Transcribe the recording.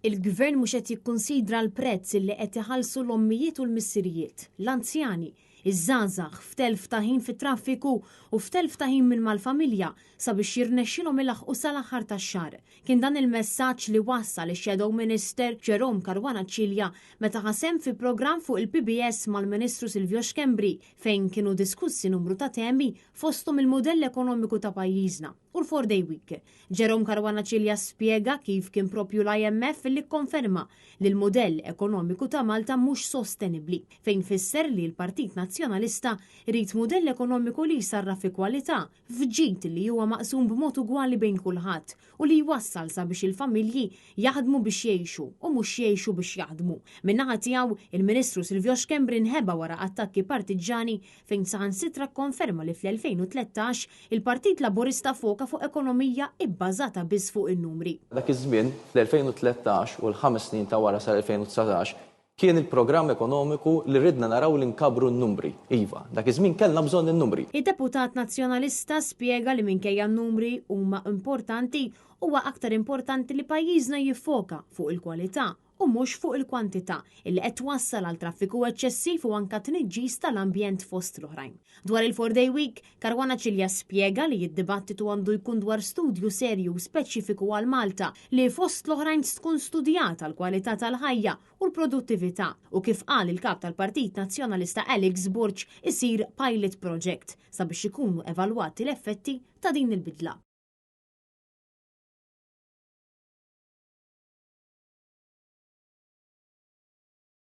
Il-Gvern mhux qed jikkunsidra l-prezz li qed iħallsu l-ommijiet u l-missirijiet, l-anzjani, iż-żgħażagħ f'telf ta' ħin fit-traffiku u f'telf ta' ħin minn mal-familja sabiex jirnexxilhom ilaħħqu sal-aħħar tax-xahar. Kien dan il-messaġġ li wassal ix-Shadow Minister Jerome Caruana Cilia meta ħa sehem fi programm fuq il-PBS mal-Ministru Silvio Schembri fejn kienu diskussi numru ta' temi fosthom il-mudell ekonomiku ta' pajjiżna u l-Four Day Week. Jerome Caruana Cilia spjega kif kien propju l-IMF li kkonferma li l-mudell ekonomiku ta' Malta mhux sostenibbli, fejn fisser li l-Partit Nazzjonalista jrid mudell ekonomiku li jsarraf fi kwalità, f'ġid li huwa maqsum b'mod ugwali bejn kulħadd u li jwassal sabiex il-familji jaħdmu biex jgħixu u mhux jgħixu biex jaħdmu. Min-naħa tiegħu, il-Ministru Silvio Schembri nħeba wara attakki partiġġani fejn saħansitra kkonferma li fl-2013 il-Partit Laburista foka fuq ekonomija ibbażata biss fuq in-numri. Dak iż-żmien, fl-2013 u l-ħames snin ta' wara sal-2019, kien il-programm ekonomiku li ridna naraw li nkabbru n-numri. Iva, dak iż-żmien kellna bżonn in-numri. Id-deputat Nazzjonalista spjega li minkejja n-numri huma importanti, huwa aktar importanti li pajjiżna jiffoka fuq il-kwalità u mhux fuq il-kwantità, illi qed twassal għal traffiku eċċessiv u anka tniġġis tal-ambjent fost l-oħrajn. Dwar il-Four Day Week, Caruana Cilia spjega li d-dibattitu għandu jkun dwar studju serju u speċifiku għal Malta li fost l-oħrajn tkun studjata l-kwalità tal-ħajja u l-produttività u kif qal il-Kap tal-Partit Nazzjonalista Alex Borg isir pilot project sabiex ikunu evalwati l-effetti ta' din il-bidla.